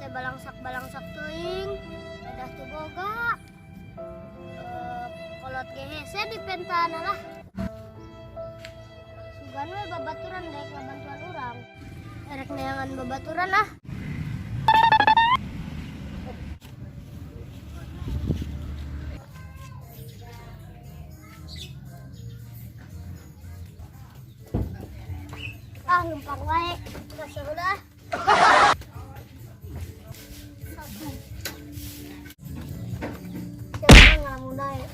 teh balangsak-balangsak teuing. Pedah teu boga. Eh, kolot ge hese dipentana lah. Sugan we babaturan daek ngabantuan urang. Erek neangan babaturan ah. Ah, lempang wae. Kasih udah. Jangan ngalamun dae.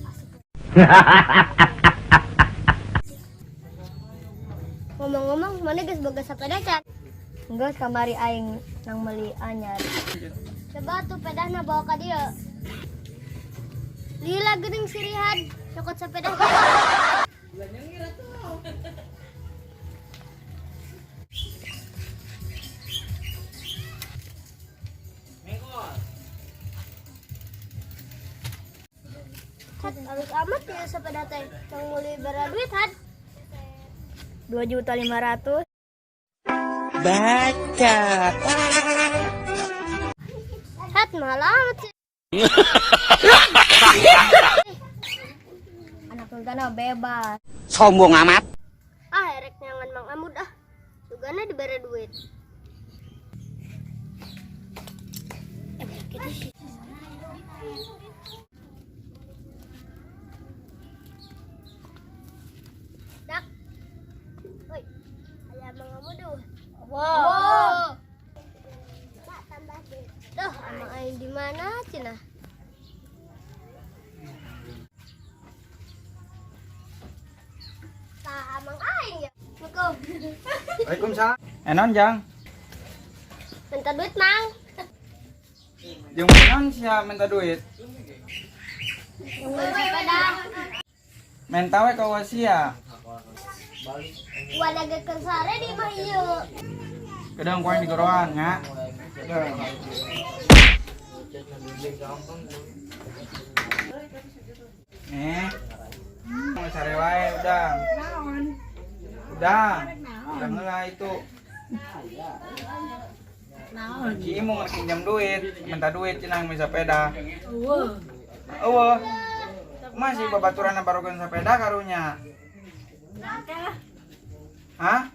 Asik. Ngomong-ngomong, mana geus boga sepeda can? Geus kamari aing nang meuli anyar. Coba tuh pedahna bawa ka dieu. Lila geuning sirihan, nyokot sepeda. Hat, halus amat ya sepeda teh. Yang meuli bera duit, Hat. 2.500.000. Baca. Hat, mahal amat sih. Anak sultan mah bebas. Sombong amat. Ah, erek nyangan Mang Amud ah. Sugana dibere duit. Eh, gitu sih. Dak. Oi. Aya Mang Amud tuh. Wow. Pak tambah deh. Tuh, amang aing di mana cenah? Tah, amang aing ya. Assalamualaikum. Waalaikumsalam. Enon jang. Minta duit, Mang. Jeung naon sia minta duit? Yang beli sepeda. Menta we ka sia. Wadagakeun sare di imah ieu. Kedeung ku aing digoroan nya. Kedeung. Nih. Mau sare wae udang. Udang. Udang heula itu. Si Imung rek pinjam duit, minta duit cenah beli sepeda. Eueuh. Masih babaturan barogan sepeda karunya. Hah?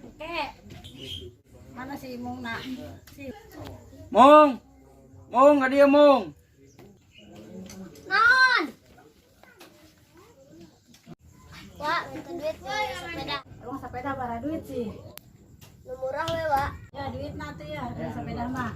Mana si Imung nak? Si Mung. Mung, ka dieu Mung. Naon? Wah, minta duit beli sepeda. Emang sepeda bara duit sih. Nu murah we, Wak. Ya duit nanti ya, beli sepeda mah.